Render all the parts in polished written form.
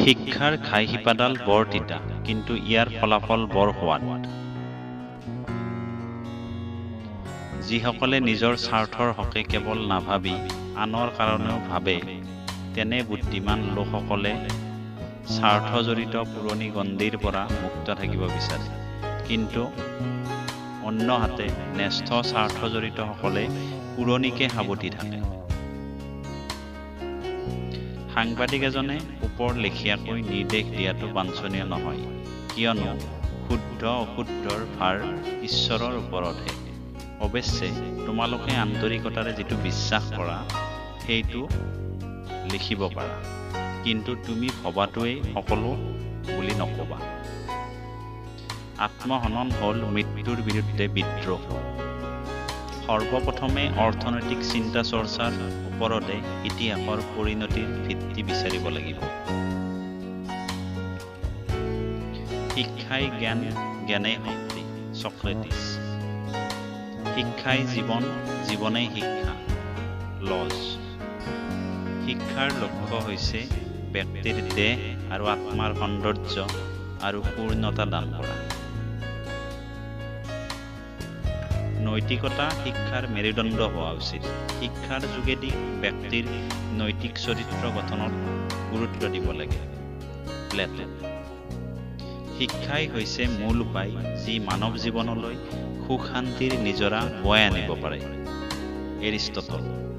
শিক্ষাৰ ঘাই শিপাডাল বৰ তিতা, কিন্তু ইয়াৰ ফলাফল বৰ সোৱাদ। যিসকলে নিজৰ স্বাৰ্থৰ হকে কেৱল নাভাবি আনৰ কাৰণেও ভাবে, তেনে বুদ্ধিমান লোকসকলে স্বাৰ্থজড়িত পুৰণি গণ্ডীৰ পৰা মুক্ত থাকিব বিচাৰে। কিন্তু অন্যহাতে ন্যস্ত স্বাৰ্থজড়িতসকলে পুৰণিকে সাৱটি থাকে। সাংবাদিক এজনে পোপৰ লেখীয়াকৈ নিৰ্দেশ দিয়াটো বাঞ্ছনীয় নহয়, কিয়নো শুদ্ধ-অশুদ্ধৰ ভাৰ ঈশ্বৰৰ ওপৰতহে। অৱশ্যে তোমালোকে আন্তৰিকতাৰে যিটো বিশ্বাস কৰা, সেইটো লিখিব পাৰা, কিন্তু তুমি ভবাটোৱেই সকলো বুলি নকবা। আত্মহনন হ'ল মৃত্যুৰ বিৰুদ্ধে বিদ্ৰোহ। সৰ্বপ্ৰথমে অৰ্থনৈতিক চিন্তা-চৰ্চাৰ ওপৰতে ইতিহাসৰ পৰিণতিৰ ভিত্তি বিচাৰিব লাগিব। শিক্ষাই জ্ঞান, জ্ঞানেই শক্তি। চক্ৰেটিছ। শিক্ষাই জীৱন, জীৱনেই শিক্ষা। লজ। শিক্ষাৰ লক্ষ্য হৈছে ব্যক্তিৰ দেহ আৰু আত্মাৰ সৌন্দৰ্য আৰু পূৰ্ণতা দান কৰা। নৈতিকতা শিক্ষাৰ মেৰুদণ্ড হোৱা উচিত। শিক্ষাৰ যোগেদি ব্যক্তিৰ নৈতিক চৰিত্ৰ গঠনত গুৰুত্ব দিব লাগে। প্লেটো। শিক্ষাই হৈছে মূল উপায় যি মানৱ জীৱনলৈ সুখ-শান্তিৰ নিজৰা বোৱাই আনিব পাৰে। এৰিষ্টটল।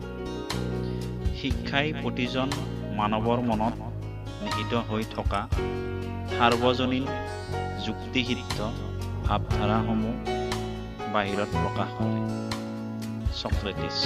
শিক্ষাই প্ৰতিজন মানৱৰ মনত নিহিত হৈ থকা সাৰ্বজনীন যুক্তিসিদ্ধ ভাৱধাৰাসমূহ বাহিৰত প্ৰকাশ কৰে। চক্ৰেটিছ।